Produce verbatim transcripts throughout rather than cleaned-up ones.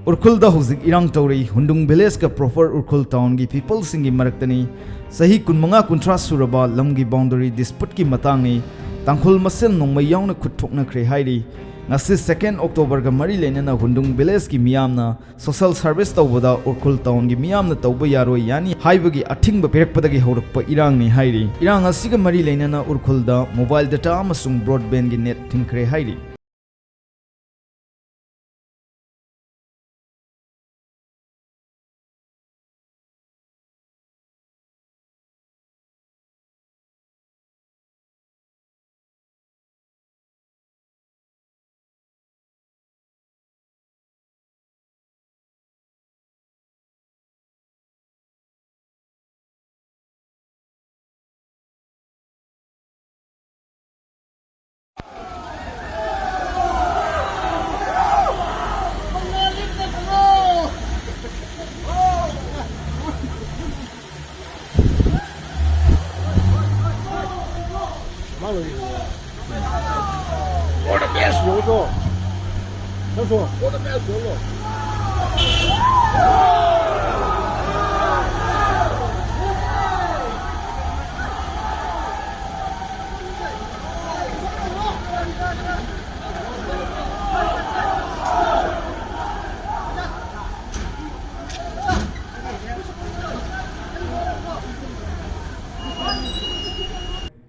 ꯎꯔꯈꯨꯜꯗ ꯍꯧꯖꯤꯛ ꯏꯔꯥꯡ ꯇꯧꯔꯤ꯫ ꯍꯨꯟꯗꯨꯡ ꯚꯤꯂꯦꯖꯀ ꯄ꯭ꯔꯣꯄꯔ ꯎꯔꯈꯨꯜ ꯇꯥꯎꯟꯒꯤ ꯄꯤꯄꯜꯁꯤꯡꯒꯤ ꯃꯔꯛꯇꯅꯤ꯫ ꯆꯍꯤ ꯀꯨꯟꯃꯉꯥ ꯀꯨꯟꯊ꯭ꯔꯥ ꯁꯨꯔꯕ ꯂꯝꯒꯤ ꯕꯥꯎꯟꯗꯔꯤ ꯗꯤꯁꯄ꯭ꯌꯨꯠꯀꯤ ꯃꯇꯥꯡꯅꯤ꯫ ꯇꯥꯡꯈꯨꯜ ꯃꯁꯦꯜ ꯅꯣꯡꯃꯩ ꯌꯥꯎꯅ ꯈꯨꯠ ꯊꯣꯛꯅꯈ꯭ꯔꯦ ꯍꯥꯏꯔꯤ꯫ ꯉꯁꯤ ꯁꯦꯀꯦꯟ ꯑꯣꯛꯇꯣꯕꯔꯒ ꯃꯔꯤ ꯂꯩꯅꯅ ꯍꯨꯟꯗꯨꯡ ꯚꯤꯂꯦꯖꯀꯤ ꯃꯤꯌꯥꯝꯅ ꯁꯣꯁꯦꯜ ꯁꯔꯚꯤꯁ ꯇꯧꯕꯗ ꯎꯔꯈꯨꯜ ꯇꯥꯎꯟꯒꯤ ꯃꯤꯌꯥꯝꯅ ꯇꯧꯕ ꯌꯥꯔꯣꯏ ꯌꯥꯅꯤ ꯍꯥꯏꯕꯒꯤ ꯑꯊꯤꯡꯕ ꯄꯤꯔꯛꯄꯗꯒꯤ ꯍꯧꯔꯛꯄ ꯏꯔꯥꯡꯅꯤ ꯍꯥꯏꯔꯤ꯫ ꯏꯔꯥꯡ ꯑꯁꯤꯒ ꯃꯔꯤ ꯂꯩꯅꯅ ꯎꯔꯈꯨꯜꯗ ꯃꯣꯕꯥꯏꯜ ꯗꯇꯥ ꯑꯃꯁꯨꯡ ꯕ꯭ꯔꯣꯗꯕꯦꯟꯒꯤ ꯅꯦꯠ ꯊꯤꯡꯈ꯭ꯔꯦ ꯍꯥꯏꯔꯤ꯫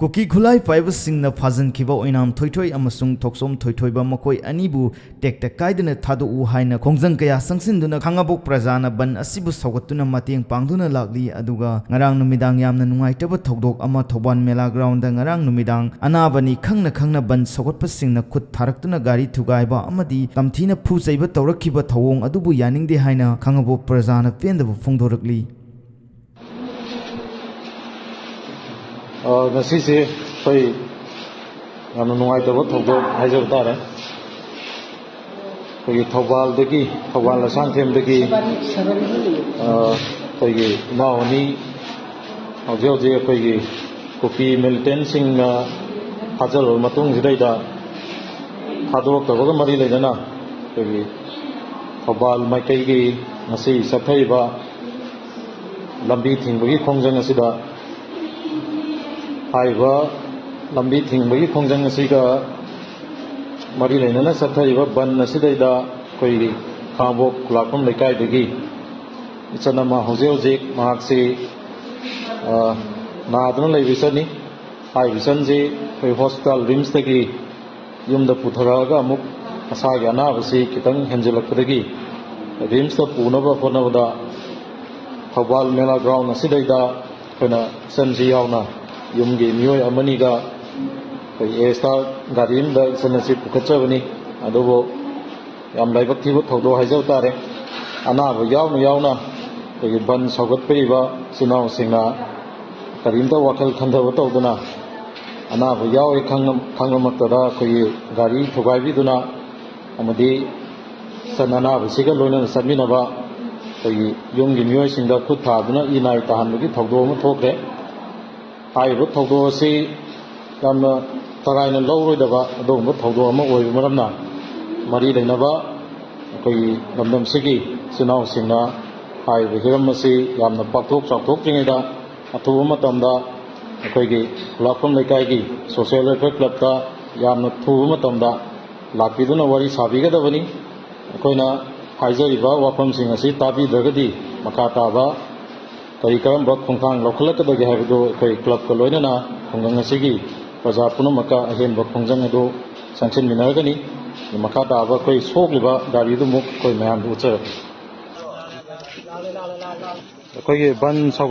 ꯀꯨꯀꯤ ꯈꯨꯠꯂꯥꯏ ꯄꯥꯏꯕꯁꯤꯡꯅ ꯐꯥꯖꯤꯟꯈꯤꯕ ꯑꯣꯏꯅꯥꯝ ꯊꯣꯏꯊꯣꯏ ꯑꯃꯁꯨꯡ ꯊꯣꯛꯆꯣꯝ ꯊꯣꯏꯊꯣꯏꯕ ꯃꯈꯣꯏ ꯑꯅꯤꯕꯨ ꯇꯦꯛꯇ ꯀꯥꯏꯗꯅ ꯊꯥꯗꯣꯛꯎ ꯍꯥꯏꯅ ꯈꯣꯡꯖꯪ ꯀꯌꯥ ꯆꯪꯁꯤꯟꯗꯨꯅ ꯈꯥꯉꯕꯣꯛ ꯄ꯭ꯔꯖꯥꯅ ꯕꯟ ꯑꯁꯤꯕꯨ ꯁꯧꯒꯠꯇꯨꯅ ꯃꯇꯦꯡ ꯄꯥꯡꯗꯨꯅ ꯂꯥꯛꯂꯤ꯫ ꯑꯗꯨꯒ ꯉꯔꯥꯡ ꯅꯨꯃꯤꯗꯥꯡ ꯌꯥꯝꯅ ꯅꯨꯡꯉꯥꯏꯇꯕ ꯊꯧꯗꯣꯛ ꯑꯃ ꯊꯧꯕꯥꯜ ꯃꯦꯂꯥ ꯒ꯭ꯔꯥꯎꯟꯗ ꯉꯔꯥꯡ ꯅꯨꯃꯤꯗꯥꯡ ꯑꯅꯥꯕꯅꯤ ꯈꯪꯅ ꯈꯪꯅ ꯕꯟ ꯁꯧꯒꯠꯄꯁꯤꯡꯅ ꯈꯨꯠ ꯊꯥꯔꯛꯇꯨꯅ ꯒꯥꯔꯤ ꯊꯨꯒꯥꯏꯕ ꯑꯃꯗꯤ ꯇꯝꯊꯤꯅ ꯐꯨ ꯆꯩꯕ ꯇꯧꯔꯛꯈꯤꯕ ꯊꯧꯑꯣꯡ ꯑꯗꯨꯕꯨ ꯌꯥꯅꯤꯡꯗꯦ ꯍꯥꯏꯅ ꯈꯥꯉꯕꯣꯛ ꯄ꯭ꯔꯖꯥꯅ ꯄꯦꯟꯗꯕ ꯐꯣꯡꯗꯣꯔꯛꯂꯤ꯫ ꯑ, ꯉꯁꯤꯁꯦ ꯑꯩꯈꯣꯏ ꯌꯥꯝꯅ ꯅꯨꯡꯉꯥꯏꯇꯕ ꯊꯧꯗꯣꯛ ꯍꯥꯏꯖꯕ ꯇꯥꯔꯦ꯫ ꯑꯩꯈꯣꯏꯒꯤ ꯊꯧꯕꯥꯜꯗꯒꯤ, ꯊꯧꯕꯥꯜ ꯂꯩꯁꯥꯡꯊꯦꯝꯗꯒꯤ, ꯑ, ꯑꯩꯈꯣꯏꯒꯤ ꯏꯃꯥ ꯑꯅꯤ ꯍꯧꯖꯤꯛ ꯍꯧꯖꯤꯛ ꯑꯩꯈꯣꯏꯒꯤ ꯀꯨꯀꯤ ꯃꯤꯂꯤꯇꯦꯟꯁꯤꯡꯅ ꯐꯥꯖꯤꯜꯂꯕ ꯃꯇꯨꯡꯁꯤꯗꯩꯗ ꯊꯥꯗꯣꯔꯛꯇꯕꯒ ꯃꯔꯤ ꯂꯩꯅꯅ ꯑꯩꯈꯣꯏꯒꯤ ꯊꯧꯕꯥꯜ ꯃꯥꯏꯀꯩꯒꯤ ꯉꯁꯤ ꯆꯠꯊꯔꯤꯕ ꯂꯝꯕꯤ ꯊꯤꯡꯕꯒꯤ ꯈꯣꯡꯖꯪ ꯑꯁꯤꯗ, ꯍꯥꯏꯔꯤꯕ ꯂꯝꯕꯤ ꯊꯤꯡꯕꯒꯤ ꯈꯣꯡꯖꯪ ꯑꯁꯤꯒ ꯃꯔꯤ ꯂꯩꯅꯅ ꯆꯠꯊꯔꯤꯕ ꯕꯟ ꯑꯁꯤꯗꯩꯗ ꯑꯩꯈꯣꯏꯒꯤ ꯈꯥꯉꯕꯣꯛ ꯈꯨꯂꯥꯛꯄꯝ ꯂꯩꯀꯥꯏꯗꯒꯤ ꯏꯆꯟ ꯑꯃ ꯍꯧꯖꯤꯛ ꯍꯧꯖꯤꯛ ꯃꯍꯥꯛꯁꯤ, ꯑ, ꯅꯥꯗꯨꯅ ꯂꯩꯕ ꯏꯆꯟꯅꯤ꯫ ꯍꯥꯏꯔꯤꯕ ꯏꯆꯟꯁꯤ ꯑꯩꯈꯣꯏ ꯍꯣꯁꯄꯤꯇꯥꯜ ꯔꯤꯝꯁꯇꯒꯤ ꯌꯨꯝꯗ ꯄꯨꯊꯔꯛꯑꯒ ꯑꯃꯨꯛ ꯃꯁꯥꯒꯤ ꯑꯅꯥꯕꯁꯤ ꯈꯤꯇꯪ ꯍꯦꯟꯖꯤꯜꯂꯛꯄꯗꯒꯤ ꯔꯤꯝꯁꯇ ꯄꯨꯅꯕ ꯍꯣꯠꯅꯕꯗ ꯊꯧꯕꯥꯜ ꯃꯦꯂꯥ ꯒ꯭ꯔꯥꯎꯟ ꯑꯁꯤꯗꯩꯗ ꯑꯩꯈꯣꯏꯅ ꯏꯆꯟꯁꯤ ꯌꯥꯎꯅ ꯌꯨꯝꯒꯤ ꯃꯤꯑꯣꯏ ꯑꯃꯅꯤꯒ ꯑꯩꯈꯣꯏ ꯑꯦ ꯁ꯭ꯇꯥꯔ ꯒꯥꯔꯤ ꯑꯃꯗ ꯏꯆꯟ ꯑꯁꯤ ꯄꯨꯈꯠꯆꯕꯅꯤ꯫ ꯑꯗꯨꯕꯨ ꯌꯥꯝ ꯂꯥꯏꯕꯛ ꯊꯤꯕ ꯊꯧꯗꯣꯛ ꯍꯥꯏꯖꯕ ꯇꯥꯔꯦ꯫ ꯑꯅꯥꯕ ꯌꯥꯎꯅ ꯌꯥꯎꯅ ꯑꯩꯈꯣꯏꯒꯤ ꯕꯟ ꯁꯧꯒꯠꯄꯤꯔꯤꯕ ꯏꯆꯤꯟ ꯏꯅꯥꯎꯁꯤꯡꯅ ꯀꯔꯤꯝꯇ ꯋꯥꯈꯜ ꯈꯟꯊꯕ ꯇꯧꯗꯅ ꯑꯅꯥꯕ ꯌꯥꯎꯔꯦ ꯈꯪꯂ-, ꯈꯪꯂꯃꯛꯇꯗ ꯑꯩꯈꯣꯏꯒꯤ ꯒꯥꯔꯤ ꯊꯨꯒꯥꯏꯕꯤꯗꯨꯅ ꯑꯃꯗꯤ ꯏꯆꯟ ꯑꯅꯥꯕꯁꯤꯒ ꯂꯣꯏꯅꯅ ꯆꯠꯃꯤꯟꯅꯕ ꯑꯩꯈꯣꯏꯒꯤ ꯌꯨꯝꯒꯤ ꯃꯤꯑꯣꯏꯁꯤꯡꯗ ꯈꯨꯠ ꯊꯥꯗꯨꯅ ꯏ ꯅꯥꯏ ꯇꯥꯍꯟꯕꯒꯤ ꯊꯧꯗꯣꯛ ꯑꯃ ꯊꯣꯛꯈ꯭ꯔꯦ꯫ ꯍꯥꯏꯔꯤꯕ ꯊꯧꯗꯣꯛ ꯑꯁꯤ ꯌꯥꯝꯅ ꯇꯔꯥꯏꯅ ꯂꯧꯔꯣꯏꯗꯕ ꯑꯗꯨꯒꯨꯝꯕ ꯊꯧꯗꯣꯛ ꯑꯃ ꯑꯣꯏꯕ ꯃꯔꯝꯅ, ꯃꯔꯤ ꯂꯩꯅꯕ ꯑꯩꯈꯣꯏꯒꯤ ꯂꯝꯗꯝꯁꯤꯒꯤ ꯏꯆꯤꯟ ꯏꯅꯥꯎꯁꯤꯡꯅ ꯍꯥꯏꯔꯤꯕ ꯍꯤꯔꯝ ꯑꯁꯤ ꯌꯥꯝꯅ ꯄꯥꯛꯊꯣꯛ ꯆꯥꯎꯊꯣꯛꯇ꯭ꯔꯤꯉꯩꯗ ꯑꯊꯨꯕ ꯃꯇꯝꯗ ꯑꯩꯈꯣꯏꯒꯤ ꯈꯨꯂꯥꯛꯄꯝ ꯂꯩꯀꯥꯏꯒꯤ ꯁꯣꯁꯤꯌꯦꯜ ꯋꯦꯜꯐꯤꯌꯔ ꯀ꯭ꯂꯕꯇ ꯌꯥꯝꯅ ꯊꯨꯕ ꯃꯇꯝꯗ ꯂꯥꯛꯄꯤꯗꯨꯅ ꯋꯥꯔꯤ ꯁꯥꯕꯤꯒꯗꯕꯅꯤ꯫ ꯑꯩꯈꯣꯏꯅ ꯍꯥꯏꯖꯔꯤꯕ ꯋꯥꯐꯝꯁꯤꯡ ꯑꯁꯤ ꯇꯥꯕꯤꯗ꯭ꯔꯒꯗꯤ ꯃꯈꯥ ꯇꯥꯕ ꯀꯔꯤ ꯀꯔꯝꯕ ꯈꯣꯡꯊꯥꯡ ꯂꯧꯈꯠꯂꯛꯀꯗꯒꯦ ꯍꯥꯏꯕꯗꯨ ꯑꯩꯈꯣꯏ ꯀ꯭ꯂꯕꯀ ꯂꯣꯏꯅꯅ ꯈꯨꯡꯒꯪ ꯑꯁꯤꯒꯤ ꯄ꯭ꯔꯖꯥ ꯄꯨꯝꯅꯃꯛꯀ ꯑꯍꯦꯟꯕ ꯈꯣꯡꯖꯪ ꯑꯗꯨ ꯆꯪꯁꯤꯟꯃꯤꯟꯅꯔꯒꯅꯤ꯫ ꯃꯈꯥ ꯇꯥꯕ ꯑꯩꯈꯣꯏ ꯁꯣꯛꯂꯤꯕ ꯒꯥꯔꯤꯗꯨꯃꯨꯛ ꯑꯩꯈꯣꯏ ꯃꯌꯥꯝꯗ ꯎꯠꯆꯔꯛꯀꯦ꯫ ꯑꯩꯈꯣꯏꯒꯤ ꯕꯟ ꯁꯧ-